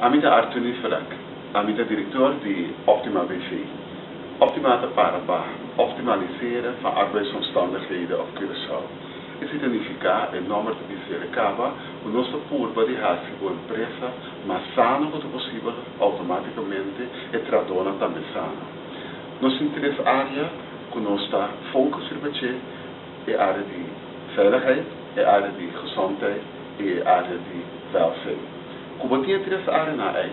Ami ta Arthur Niferak. Ami ta direktor di Optima BV. Optima ta para pa optimaliseren van arbeidsomstandigheden op Curaçao. Esei ta nifiká, e nòmber ta bis'é kaba, ku nos ta purba di hasi bo empresa mas sano ku ta posibel, outomátikamente e trahadónan tambe sano. Nos tin tres área ku nos ta focus riba dje, e área di veiligheid, e área di gezondheid i e área di welzijn. Ku bo tin e tres áreanan ei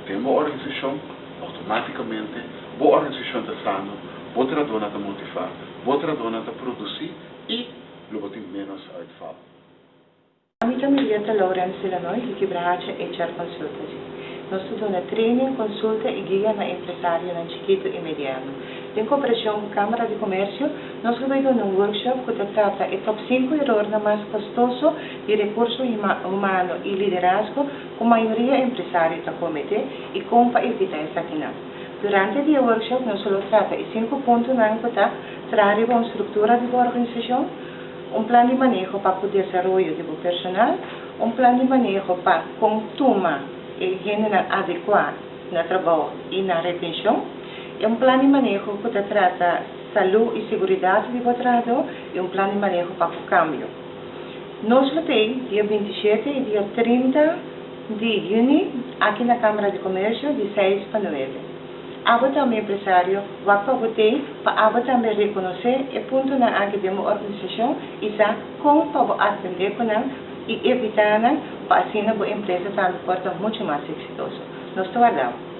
den bo organisashon, outomátikamente bo organisashon ta sano, bo trahadónan ta motivá, bo trahadónan ta produsí i lo bo tin ménos uitval. Ami ta Marietta Lourens Delanoy di Kibrahacha HR Consultancy. Nos ta duna training, konsulta i guia na empresarionan chikitu i mediano. Den kooperashon ku Kámara di Komersio, nos lo bai duna un workshop ku ta trata e top 5 erornan mas kostoso di rekurso humano i liderazgo ku mayoria empresario ta kometé i kon pa evitá esakinan. Durante di e workshop nos lo trata e 5 puntonan ku ta traha riba un struktura di bo organisashon, un plan di maneho pa ku desaroyo di bo personal, un plan di maneho pa kon tuma e hendenan adekuá na trabou i na retenshon, i un plan di maneho ku ta trata salú i seguridat di bo trahadó i un plan di maneho pa ku kambio. Nos lo t'ei dia 27 i dia 30 di yüni aki na Kámara di Komersio di 6 pa 9. Abo tambe, empresario, wak pa bo t'ei pa abo tambe rekonosé e puntonan aki den bo organisashon i sa kon pa bo atendé ku nan i evitá nan pa asina bo empresa tambe por ta muchu mas eksitoso. Nos ta warda bo.